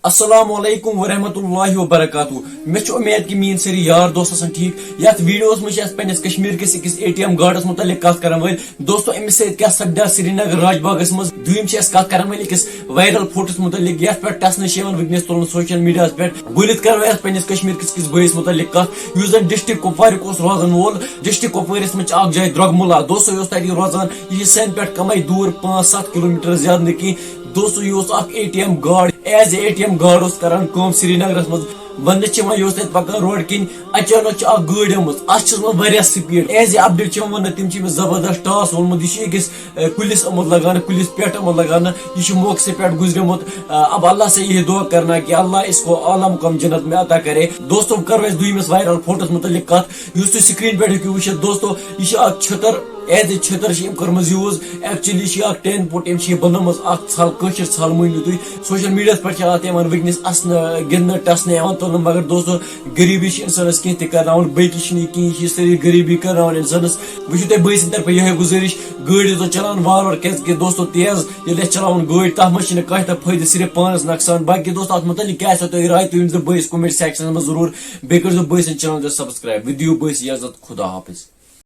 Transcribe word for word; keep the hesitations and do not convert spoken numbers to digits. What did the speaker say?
السلام علیکم ورحمۃ اللہ وبرکاتہ۔ مےٚ چھُ اُمید کہِ میٲنۍ سٲری یار دوست آسن ٹھیٖک۔ یتھ ویڈیوس منٛز چھِ أسۍ پننِس کشمیر کِس أکِس اے ٹی ایم گارڈس مُتعلِق کتھ کرن وٲلۍ۔ دوستو، أمِس سۭتۍ کیٛاہ سپدیو سرینگر راج باغس منٛز؟ دوٚیِم چھِ أسۍ کتھ کرن وٲلۍ أکِس وائرل فوٹوس مُتعلِق، یتھ پٮ۪ٹھ ٹسنہٕ چھِ یِوان وٕنکیٚنس تُلنہٕ سوشل میڈیاہس پٮ۪ٹھ۔ گۄڈٕنیتھ کرو أسۍ پننِس کشمیر کِس أکِس بٲیِس مُتعلِق کتھ، یُس زن ڈسٹرکٹ کپوارُک اوس روزن وول۔ ڈسٹرکٹ کپوٲرِس منٛز چھِ اکھ جاے درگمُلا۔ دوستو، یہِ اوس تتہِ روزان، یہِ چھِ سانہِ پٮ۪ٹھ کمٕے دوٗر، پانٛژھ ستھ کلومیٹر، زیادٕ نہٕ کینٛہہ۔ دوستو، یہِ اوس اکھ A T M guard. As a A T M guard اوس کران کٲم سرینگرس منٛز۔ وننہٕ چھِ یِوان، یہِ اوس تتہِ پکان روڈ کِنۍ، اچانک چھِ اکھ گٲڑۍ آمٕژ، اتھ چھِ ٲسمٕژ واریاہ سپیڈ۔ ایز اے اپڈیٹ چھِ یِوان وننہٕ، تِم چھِ أمِس زبردست ٹاس وولمُت، یہِ چھُ أکِس، اے، کُلِس آمُت لگاونہٕ، کُلِس پٮ۪ٹھ آمُت لگاونہٕ۔ یہِ چھُ موقعہٕ سے پٮ۪ٹھ گُزریومُت۔ اے، اب اللہ سے یہی دعا کرنا کہ اللہ اس کو اعلیٰ مقام جنت میں عطا کرے۔ دوستو، کرو أسۍ دوٚیمِس وائرل فوٹوس مُتعلق کتھ، یُس تُہۍ سکرین پٮ۪ٹھ ہیٚکِو وٕچھِتھ۔ دوستو، یہِ چھُ اکھ چھٔتٕر۔ ایز اے چھٔتٕر چھِ أمۍ کٔرمٕژ یوٗز۔ ایکچولی چھِ یہِ اکھ ٹینٹ پوٚٹ، أمۍ چھِ یہِ بنٲومٕژ اکھ ژھل، کٲشِر ژھل مٲنِو تُہۍ۔ سوشل میڈیاہَس پٮ۪ٹھ چھِ اَتھ یِوان وٕنکیٚنَس اَسنہٕ، گِنٛدنہٕ، ٹَسنہٕ یِوان تُلنہٕ، مگر دوستو، غریٖبی چھِ اِنسانَس کینٛہہ تہِ کَرناوان، باقٕے چھِنہٕ یہِ کِہیٖنۍ، یہِ چھِ سٲری غریٖبی کَرناوان اِنسانَس۔ وۄنۍ چھُو تۄہہِ بٲے سٕنٛدِ طرفہٕ یِہوٚے گُزٲرِش، گٲڑۍ ٲسۍزیو چَلاوان وارٕ وارٕ، کیٛازِکہِ دوستو، تیز ییٚلہِ اَسہِ چَلاوُن گٲڑۍ، تَتھ منٛز چھِنہٕ کانٛہہ تہِ فٲیدٕ، صرف پانَس نۄقصان۔ باقٕے دوستو، اَتھ مُتعلِق کیٛاہ آسیو تۄہہِ راے، تُہۍ ؤنۍزیو بٲیِس comment section منٛز ضروٗر۔ بیٚیہِ کٔرۍزیو بٲے سٕنٛدِ channel تہِ subscribe۔ وۄنۍ دِیِو بٲیِس اِجازت، خدا حافظ۔